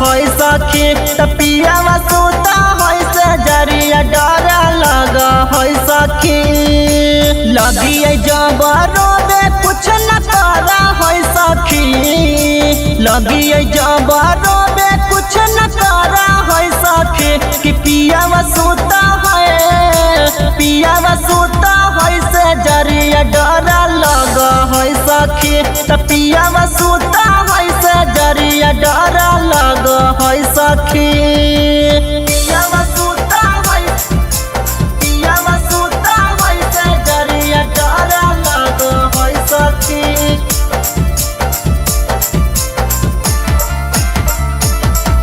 है सखी। त पियावा सूता है से जरिया डर लग है सखी। लगिए जब रोबे कुछ न कर है सखी। लगिए जब रोबे कुछ न कर है सखी। कि पियावा सूता है, पियावा सूता है से जरिया डर लग है सखी। त पियावा सूता है से जरिया डर लग है सखी। पियावा सूता है, पियावा सूता है से जरिया डर लग है सखी।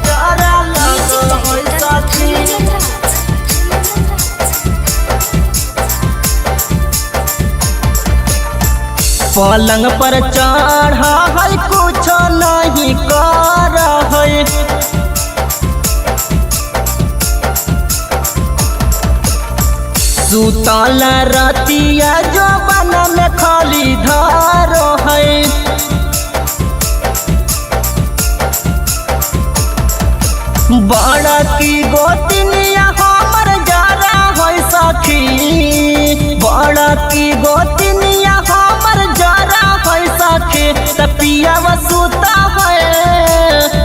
डर लग म्यूजिक है डायरेक्टर सखी। धर्मेंद्र राज, धर्मेंद्र राज। पलंग पर चढ़ है कुछ नहीं कर है। सुतल रतिया जो बन में खाली धरो है। बड़ा की गोतिनिया हमर जरा है सखी। बड़ा की गोतिनिया हमर जरा है सखी। त पियावा सूता है,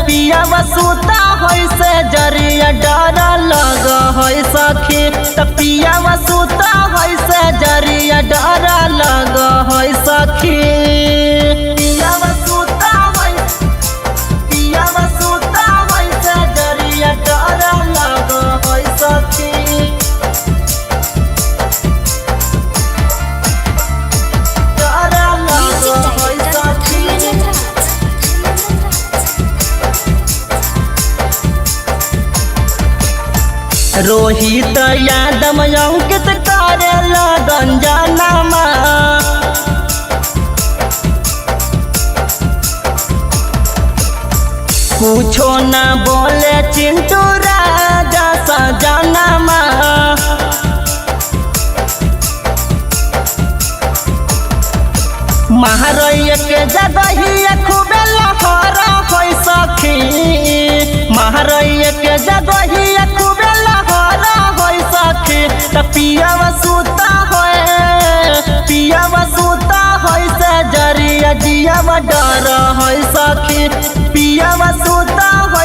पियावा सूता है से जरिया डर लग है सखी। त पियावा सूता है से जरिया डर लग है सखी। पियावा सूता है, पियावा सूता है से जरिया डर लग है सखी। डर लग म्यूजिक है डायरेक्टर सखी। धर्मेंद्र राज, धर्मेंद्र राज। रोहित यादव अंकित करे लगन जानामा। कुछो न बोले चिंटू राजा सजनामा। महारैया के जगहिया खूबे लहर है सखी। महारैया के जगहिया खूबे लहर है सखी। त पियावा सूता है, पियावा सूता है से जरिया जियावा डर है सखी। पियावा सूता है